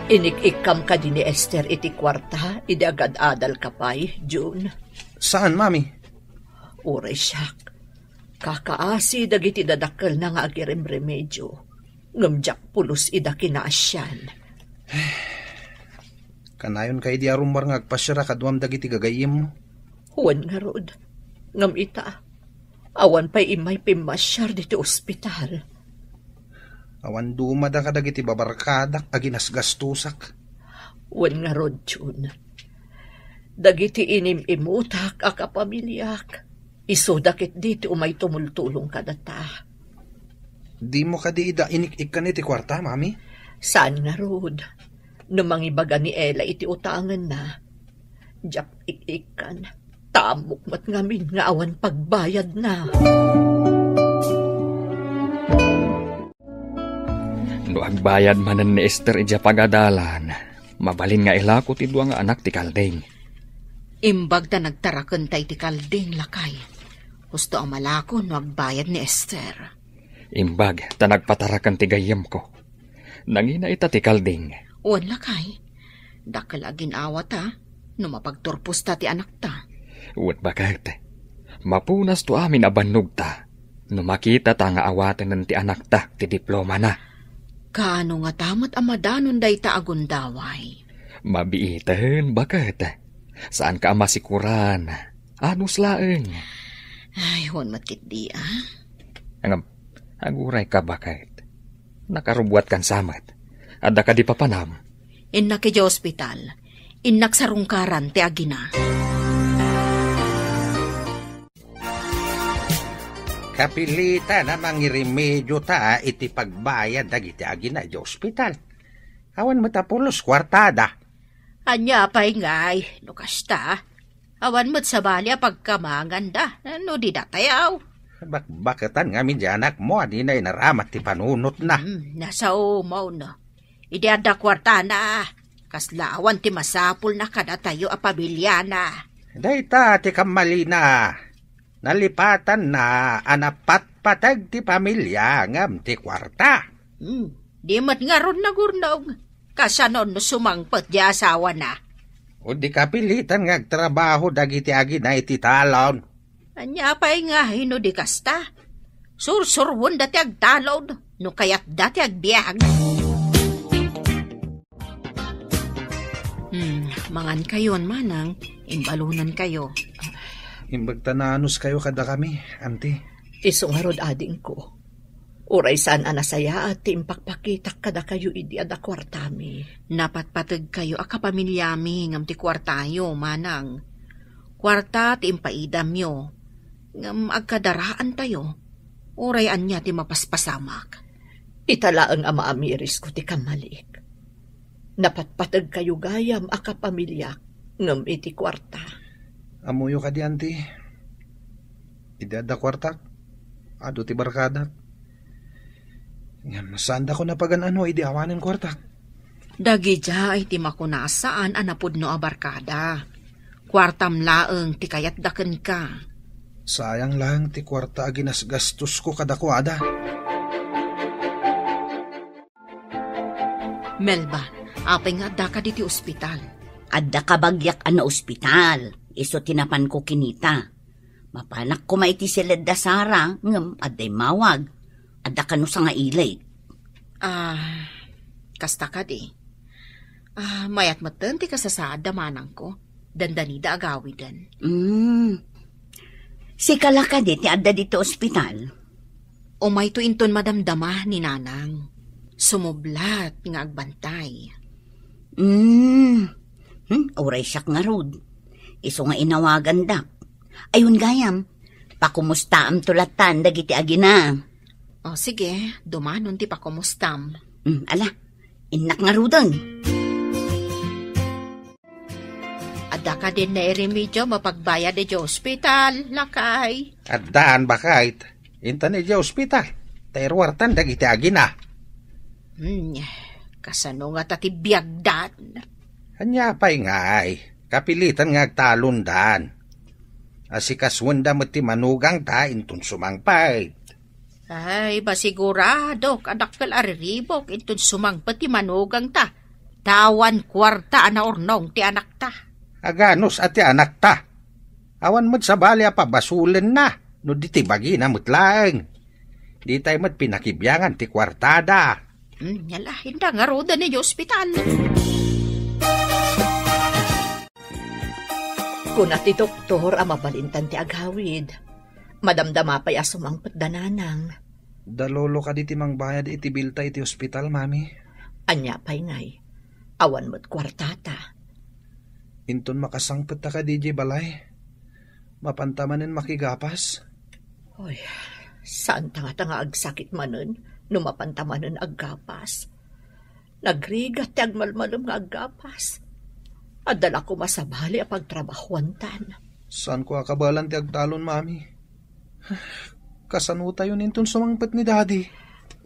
Inik-ikkam kadi ni Esther iti kuarta idi agad-adalka pay, Jun? Saan, Mami? Uray siak. Kakaasi dagiti dadakkelna nga agiremremedio, ngem diak pulos ida kinaasian. Kanayon ka idi a rummuar nga agpasiar a kaduam dagiti gagayyemmo? Wen ngarud, ngem ita, awan pay immay pimmasiar ditoy ospital. Awan dumada kadagiti babarkadak a ginasgastosak. Wen ngarud, Jun. Dagiti inim-imutak a kapamiliak, isuda ketdi ti umay tumultulong kadata. Dimo kadi ida inik-ikkan iti kuarta, Mami? Saan ngarud. No mangibaga ni Ella iti utangenna, diak ik-ikkan. Ta ammok met ngamin nga awan pagbayadna. No agbayad manen ni Esther idiay pagadalan, mabalin nga ilako ti dua nga anak ti kalding. Imbag ta nagtarakenta iti kalding, lakay. Husto a malako no agbayad ni Esther. Imbag ta nagpataraken ti gayyemko. Nangina ita ti kalding. Wen, lakay. Dakkel a gin-awata no mapagturposta ti anakta. Wen, baket. Mapunasto amin a bannogta no makitata nga awatenen ti anakta ti diplomana. Kaano ngata met a madanon dayta a gundaway? Mabiiten, baket. Saanka a masikuran. Anus laeng. Ay, wen met ketdi, a. Ngem, agurayka, baket. Nakarubuatkan sa met. Adda kadi papanam? Innak idiay ospital. Innak sarungkaran ti agina. Kapilitan a mangiremedio ta iti pagbayad dagiti agina idiay ospital. Awan met a pulos kuartada. Ania pay ngay, no kasta? Awan met sabali a pagkamanganda, no di datayaw. Bakbaketan ngamin di anakmo a dina inaramat ti panunotna. Hmm, nasaomo, no. Idi adda kuartana, kasla awan ti masapulna kadatayo a pamiliana. Dayta ti kammalina. Nalipatanna a napatpateg ti pamilia ngem ti kuarta. Hmm, di met ngarud nagurnong. Kasano no sumangpet di asawana? O di kapilitan nga agtrabaho dagiti agina iti talon. Ania pay nga hino di kasta? Sursurwenda ti agtalon no kayatda ti agbiag. Hmm, mangan kayon, manang. Imbalonan kayo. Imbag ta naanus kayo kadakami, anti. Isu ngarud, adingko. Uray saan a nasayaat ti impakpakitak kadakayo idi adda kuartami. Napatpateg kayo a kapamilyami ngem ti kuartayo, manang. Kuarta ti impaidamyo, ngem agkadaraantayo. Uray ania ti mapaspasamak. Ita laeng a maamirisko ti kammalik. Napatpateg kayo gayam a kapamiliak ngem iti kuarta. Ammoyo kadi, anti? Idi adda kuartak, adu ti barkadak. Ngem saandako napagan-ano idi awanen kuartak. Dagidiay ti makuna a saan a napudno a barkada. Kuartam laeng ti kayatda kenka. Sayang laeng ti kuarta a ginasgastosko kadakuada. Melba, apay nga addaka diti ospital? Adda kabagiak a naospital, isu ti napanko kinita. Mapanak koma iti siled da Sara, ngem adda immawag. Adda kano sangailig. Ah, kasta kadi. Ah, mayat metten ti kasasaad da manangko. Dandanida agawiden. Mm. Sika la kadi ti adda dito ospital? Umayto inton madamdama ni nanang. Sumublat nga agbantay. Mm. Hmm, uray siak ngarud. Isu nga inawagandak. Ayun gayam, pakumustaamto latan dagiti agina. O, sige, dumanon ti pakumustam. Hmm, ala, innak ngaruden. Adda kadin nairemedio mapagbayad iti ospital, lakay? Addaan, baket. Intan iti ospital, ta iruartan dagiti agina. Hmm, kasano nga ta ti biagdan? Ania pay ngay, kapilitan nga agtalondan. Asikasuenda met ti manugangta inton sumangpet. Ay, masiguradok a dakkel a riribuk inton sumangpet ti manugangta. Ta awan kuarta a naurnong ti anakta. Aganus a ti anakta. Awan met sabali a pabasolenna no di ti bagina met laeng. Ditay met pinakibiangan ti kuartada. Hmm, yala, inda ngaruden iti ospital. Kuna ti doktor a mabalintan ti agawid. Madamdama pay a sumangpet da nanang. Da lolo kadi ti mangbayad iti bilta iti ospital, mami? Ania pay ngay? Awan met kuartata. Inton makasangpet ta kadi idiay balay, mapanta manen makigapas? Oy, saanta ngata nga agsakit manen no mapanta manen aggapas. Nagrigat ti agmalmalem nga aggapas. Adda la koma sabali a pagtrabahuantan. Saanko a kabaelan ti agtalon, mami. Kasano tayon inton sumangpet ni Daddy?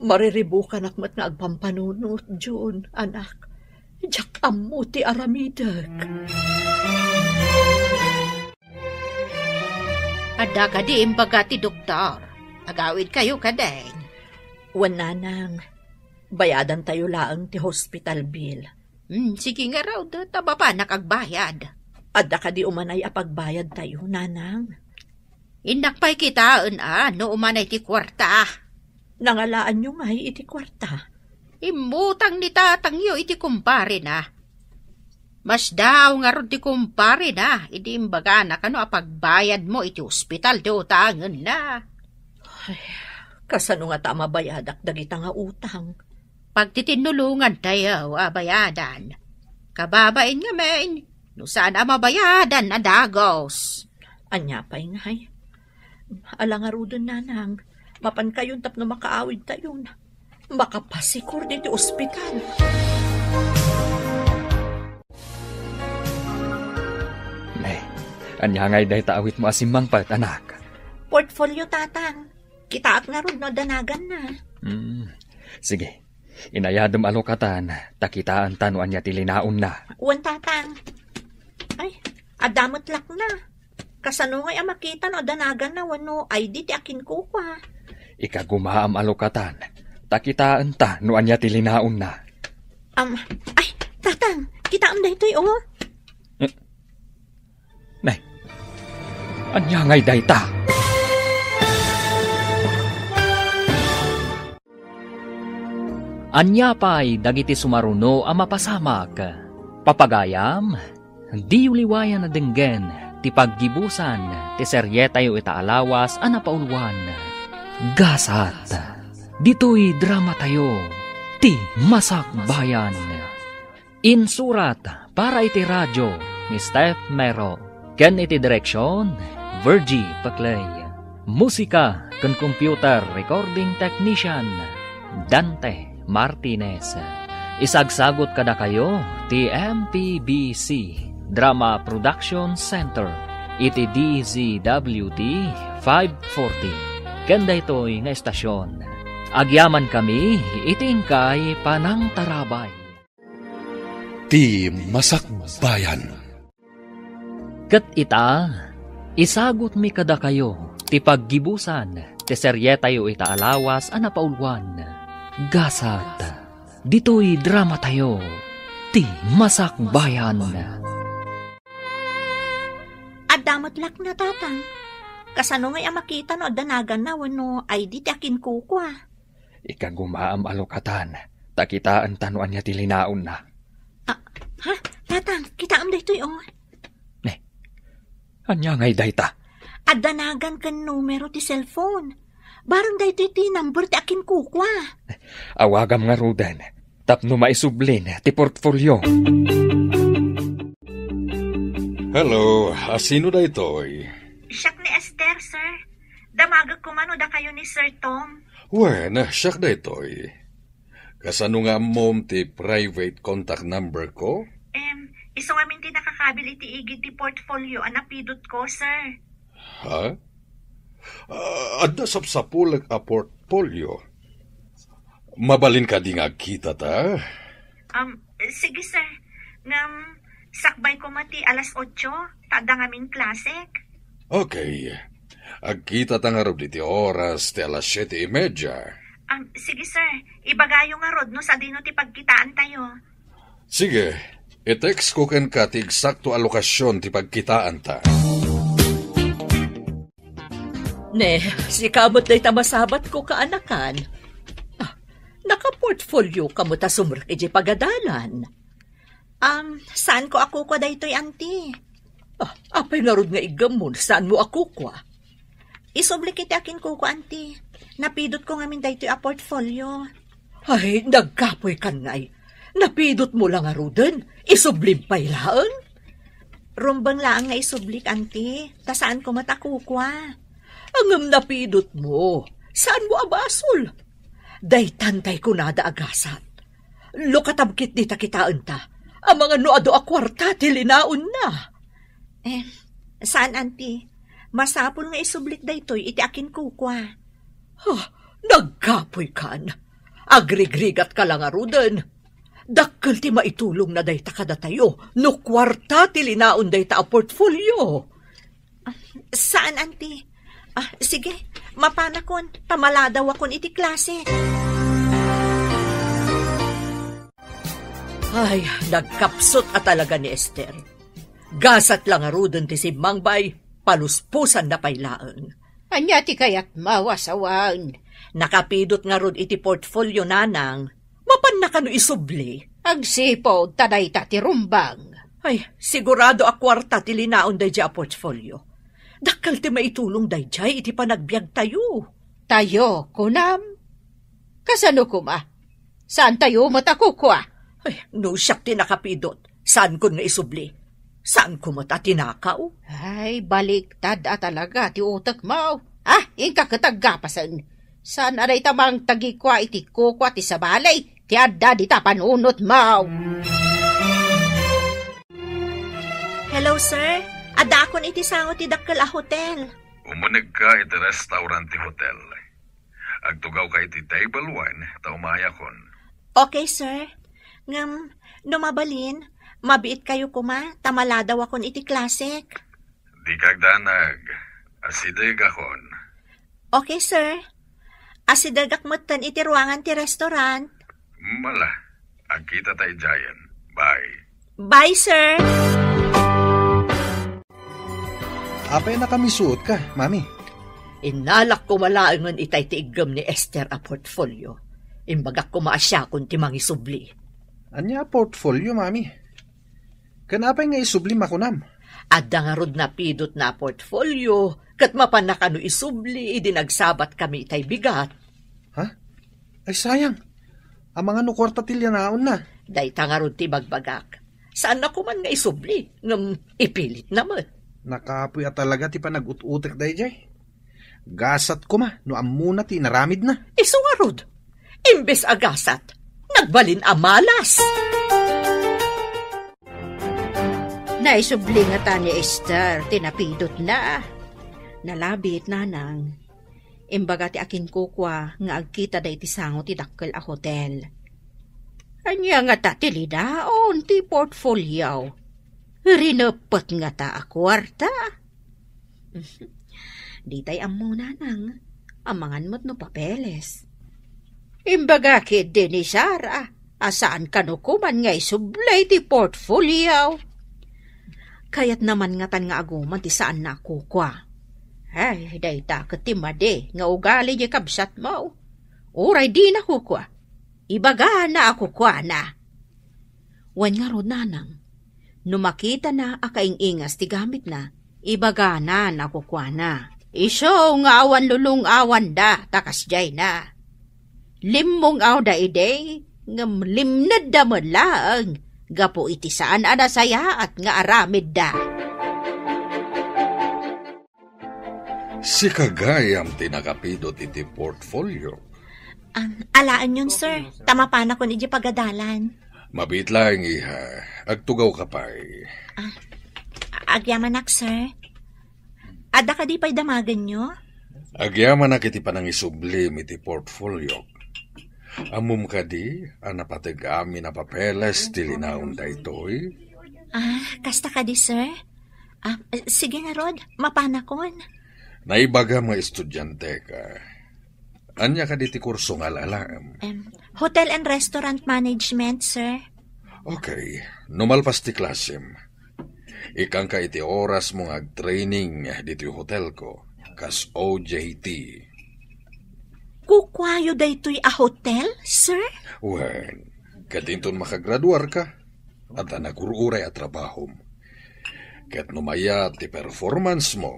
Mariribukanak met nga agpampanunot, Jun, anak. Diak ammo ti aramidek. Adda kadi imbaga ti doktor? Agawid kayo kadin? Wen, nanang. Bayadantayo laeng ti hospital bill. Hmm, sige ngarud, ta mapanak agbayad. Adda kadi umanay a pagbayadtayo, nanang? Innak pay kitaen a no umanay ti kuarta. Nangalaanyo ngay iti kuarta? Immutang ni tatangyo iti kumparena. Masdaaw ngarud ti kumparena idi imbagana kano a pagbayadmo iti ospital ti utangenna. Ay, kasano ngata a mabayadak dagita nga utang? Pagtitinnulongantayo a bayadan. Kababain ngamin, no saan a mabayadan a dagos. Ania pay ngay? Ala ngaruden, nanang, mapankayon tapno makaawidtayon. Makapasikor ditoy ospital. Ne, ania ngay dayta awitmo a simmangpet, anak? Portfolio, Tatang. Kitaak ngarud no adda naganna. Hmm, sige. Inayadem a lukatan, ta kitaenta no ania ti linaonna. Wen, Tatang. Ay, adda met lakna. Kasano ngay a makita no adda naganna wenno I D ti akinkukua? Ikagumaam a lukatan, ta kitaenta no ania ti linaonna. Am, ay, Tatang, kitaem daytoy, oh. Eh, nay, ania ngay dayta? Ania pay dagiti sumaruno a mapasamak? Papagayam, diyo liwayan a denggen ti paggibusan ti serietayo ita a lawas a napauluan. Gasat, ditoy dramatayo, ti Masakbayan. Insurat para iti radio ni Steph Mero, ken iti direksion, Virgie Paclay. Musika ken computer recording technician, Dante Martinez. Isagsagut kadakayo ti M P B C Drama Production Center iti D Z W T five forty. Ken daytoy nga estasion, agyamankami iti inkay panangtarabay. Ti Masakbayan. Ket ita, isagutmi kadakayo ti paggibusan ti serietayo ita a lawas a napauluan. Gasat, ditoy dramatayo, ti Masakbayan. Adda met lakna, Tatang. Kasano ngay a makita no adda naganna wenno I D ti akinkukua? Ikagumaam a lukatan, ta kitaenta no ania ti linaonna. Ah, ha? Tatang, kitaem daytoy, oh. Ne, ania ngay dayta? Adda nagan ken numero ti cellphone. Bareng daytoy ti number ti akinkukua. Awagam ngaruden, tapno maisublin ti portfolio. Hello, a sino daytoy? Siak ni Esther, sir. Damagek koma no dakayo ni Sir Tom. Wen, siak daytoy. Kasano nga ammom ti private contact number ko? Em, isu ngamin ti nakakabil iti igid ti portfolio a napidotko, sir. Ha? Ah, adda sapsapulek a portfolio. Mabalin kadi nga agkitata? Um, sige, sir. Ngem, sakbay koma ti alas otso, ta adda ngamin klasek. Okay. Agkitata ngarud iti oras ti alas siete y media. Um, sige, sir. Ibagayo ngarud no sadino ti pagkitaantayo. Sige, i-text ko kenka ti eksakto a lokasyon ti pagkitaanta. Ne, sika met dayta masabatko, kaanakan. Ah, nakaportfolio ka met a sumrek idiay pagadalan. Um, saanko a kukua daytoy, anti. Ah, apay ngarud nga iggammon, saanmo a kukua? Isublik iti akinkukua, anti. Napidotko ngamin daytoy a portfolio. Ay, nagkapuykan ngay. Napidotmo la ngaruden, isublim pay laeng. Rumbeng laeng nga isublik, anti, ta saanko met a kukua. Ngem napidotmo, saanmo a basol. Daytan tay kunada a gasat. Lukatam ketdi ta kitaenta, amangan no adu a kuarta ti linaonna. Eh, saan, anti. Masapul nga isublik daytoy iti akinkukua. Ah, nagkapuykan. Agrigrigatka la ngaruden. Dakkel ti maitulongna dayta kadatayo no kuarta ti linaon dayta a portfolio. Ah, saan, anti. Ah, sige, mapanakon, ta maladawakon iti klase. Ay, nagkapsut a talaga ni Esther. Gasat la ngaruden ti simmangbay, palusposanna pay laeng. Ania ti kayatmo a sawen? Nakapidot ngarud iti portfolio, nanang. Mapanna kano isubli? Agsipud ta dayta ti rumbeng. Ay, sigurado a kuarta ti linaon daydiay a portfolio. Dakkel ti maitulong daydiay iti panagbiagtayo. Tayo, kunam? Kasano koma? Saantayo met a kukua? Ay, no siak ti nakapidot, saankon nga isubli. Saanko met a tinakaw? Ay, baliktad a talaga ti utekmo. Ah, inka ket aggapasen. Saan a dayta mangtagikua iti kukua ti sabali ti adda dita panunotmo? Hello, sir. Addaakon iti sango ti dakkel a hotel. Umunegka iti restaurant ti hotel. Agtugawka iti table one ta umayakon. Okay, sir. Ngem, no mabalin, mabiitkayo koma ta maladawakon iti klasek. Dika agdanag. Asidegakon. Okay, sir. Asidegak metten iti ruangan ti restaurant. Mala, agkitata idiayen. Bye. Bye, sir. Apay a nakamisuotka, Mami? Innalak koma laengen itay ti iggem ni Esther a portfolio. Imbagak koma a siakon ti mangisubli. Ania a portfolio, Mami? Ken apay nga isublim a kunam? Adda ngarud napidotna a portfolio, ket mapanna kano isubli idi nagsabatkami itay bigat. Ha? Ay, sayang. Amangan no kuarta ti lianaonna. Dayta ngarud ti ibagbagak. Saanna koman nga isubli, ngem ipilitna met. Nakapuy a talaga ti panag-ut-utek daydiay. Gasat koma no ammona ti inaramidna. Isu ngarud, imbes a gasat, nagbalin a malas. Naisubli ngata ni Esther ti napidotna. Nalabit, nanang. Imbaga ti akinkukua nga agkitada iti sango ti dakkel a hotel. Ania ngata ti lidaon ti portfolio? Rineppet ngata a kuarta? Ditay ammo, nanang. Amangan met no papeles. Imbaga ketdi ni Sara a saan kano koman nga isubli ti portfolio. Kayatna man ngatan nga aguman ti saanna a kukua. Ay, dayta ket ti madi nga ugali diay kabsatmo. Uray dina kukua, ibagana a kukuana. Wen ngarud, nanang, no makitana a kaing-ingas ti gamitna, ibagana a kukuana. Isu nga awan lulong-awanda ta kasdiayna. Limmong-awda idi, ngem limnedda met laeng gapu iti saan a nasayaat nga aramidda. Sika gayam ti nakapidot iti portfolio. Am, alaenyon, sir. Ta mapanakon iti pagadalan. Mabiit laeng, iha. Agtugawka pay. Ah, agyamanak, sir. Adda kadi pay damagenyo? Agyamanak iti panangisublim iti portfolio. Ammom kadi a napateg amin a papeles ti linaon daytoy? Ah, kasta kadi, sir? Ah, sige ngarud, mapanakon. Naibagam nga estudianteka. Ania kadi ti kurso nga alaem? Em, Hotel and Restaurant Management, sir. Okay, no malpas ti klasem, ikanka iti orasmo nga agtraining ditoy hotelko, kas O J T. Kukuayo daytoy a hotel, sir? Wen, ket inton makagraduarka, adda nagur-uray a trabahom. Ket no mayat ti performance mo,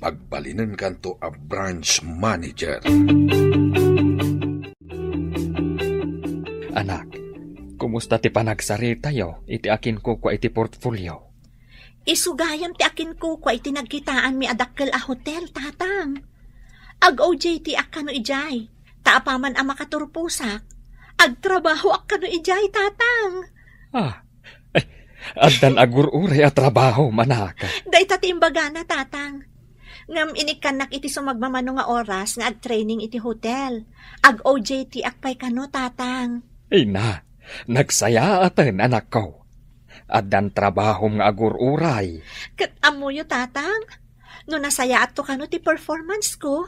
pagbalinenkanto a branch manager. Anak, kumusta ti panagsaritayo iti akinkukua iti portfolio? Isu gayam ti akinkukua iti nagkitaanmi a dakkel a hotel, tatang. Ag-O J T ak kano idiay, ta apaman a makaturposak, agtrabahoak kano idiay, tatang. Ah, eh, addan agur-uray a trabaho, manaka. Dayta ti imbagana, tatang. Ngem inikkannak iti sumagmamano nga oras nga agtraining iti hotel. Ag-O J T ak pay kano, tatang. Ina, nagsayaaten, anakko. Addan trabahom nga agur-uray. Ket ammoyo, tatang, no nasayaatto kano ti performance ko,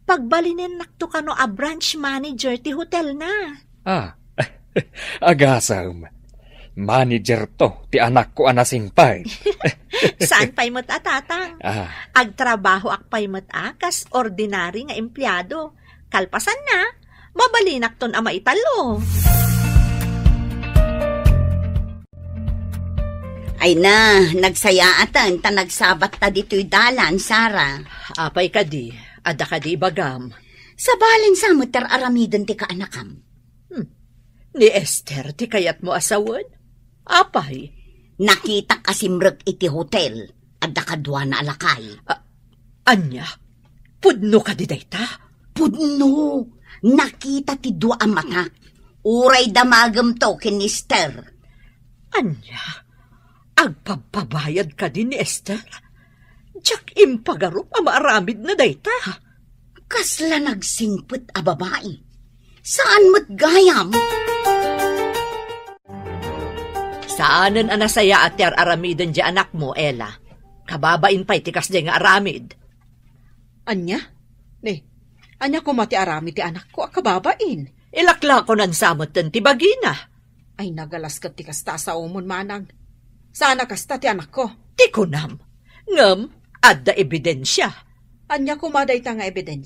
pagbalinennakto kano a branch manager ti hotel na. Ah, agasem. Manager to ti anakko a nasingpet. Saan pay met a, tatang? Ah. Agtrabahoak pay met a kas ordinary nga empleado. Kalpasanna, mabalinakton a maitallo. Ay na, nagsayaaten ta nagsabat ta ditoy dalan, Sara. Apay kadi, adda kadi ibagam? Sabalen sa met ti ar-aramiden ti kaanakam. Hmm. Ni Esther ti kayatmo a sawen? Apay? Nakitak a simrek iti hotel. Adda kaduana a lakay. A-, ania? Pudno kadi dayta? Pudno, nakita ti dua a matak. Uray damagemto ken ni Esther. Ania? Agpabpabayad kadi ni Esther? Diak impagarup a maaramidna dayta. Kasla nagsingpet a babai. Saan met gayam? Saanen a nasayaat ti ar-aramiden ti anakmo, Ella. Kababain pay ti kasdiay nga aramid. Ania? Ne, ania koma ti aramid ti anakko a kababain? Ilaklakonan sa metten ti bagina. Ay, nagalas ket ti kasta a saomon, manang. Saan a kasta ti anakko. Ti kunam. Ngem, adda ebidensia. Ania koma dayta nga ebidensia?